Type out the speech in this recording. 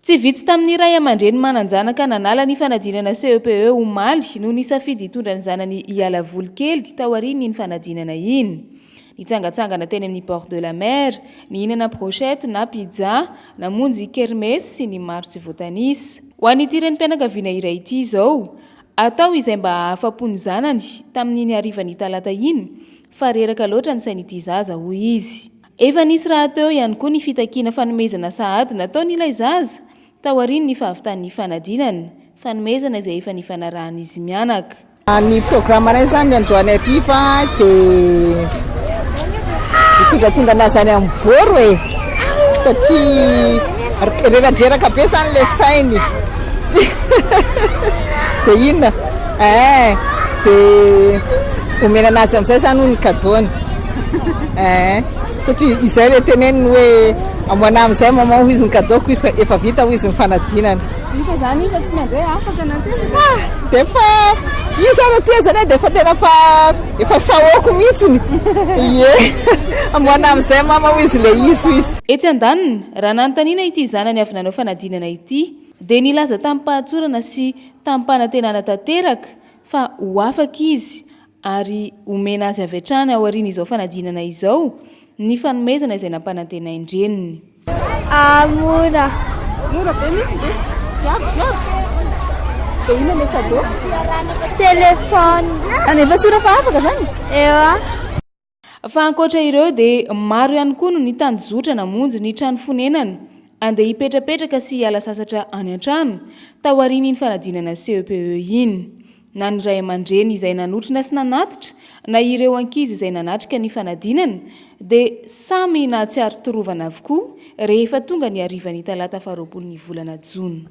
Tsy vitsy tamin'ny ray aman-dreny manan-janaka nanala ny fanadinana CEPE omaly no nisafidy hitondra ny zanany hiala voly kely taorian'iny fanadinana iny. Nitsangantsangana teny amin'ny bord de la mer, nihinana brochette na pizza, namonjy kermesse sy ny maro tsy voatanisa. Ho an'ity renim-pianakaviana iray ity izao, atao izay mba hahafa-po ny zanany tamin'iny harivan'ny talata iny fa reraka loatra ny sain'ity zaza, hoy izy. Efa nisy rahateo ihany koa ny fitakiana fanomezana sahady nataon'ilay zaza taorian'ny fahavitan'ny fanadinana, fanomezana izay efa nifanarahan'izy mianaka. Ny programme-nay izany androany hariva dia hitondratondra anazy any amin'ny bord e, satria reradreraka be izany ilay sainy dia inona eh dia omena anazy amin'izay izany hono ny cadeau-ny. Eh, satria izay le teneniny hoe amoana amin'izay maman hoy izy ny cadeau-ko izy fa efa vita hoy izy ny fanadinana. Vita izany fa tsy miandry hoe afaka na tsy afaka. Ah, dia efa io zany aty zany dia efa tena fa efa sahoako mihitsiny. Ie, amoana amin'izay mama hoy izy le izy hoy izy. Etsy andaniny, raha nanontaniana ity zanany avy nanao fanadinana ity, dia nilaza tamim-pahatsorana sy tamim-panantenana tanteraka fa ho afaka izy ary omena azy avy hatrany aorian'izao fanadinana izao ny fanomezana izay nampanantenain-dreniny. Ah, mora. Mora be mihitsy ve? Jiaby, jiaby. Dia inona ilay cadeau? Téléphone. Efa sûr fa afaka zany? Ewa. Fa ankoatra ireo dia maro ihany koa no nitanjozotra namonjy ny trano fonenana, andeha hipetrapetraka sy hiala sasatra any an-trano, taorian'iny fanadinana CEPE iny. Na ny ray aman-dreny izay nanotrona sy nanatitra na ireo ankizy izay nanatrika ny fanadinana dia samy nahatsiaro torovana avokoa rehefa tonga ny harivan'ny talata faharoapolo ny volana jona.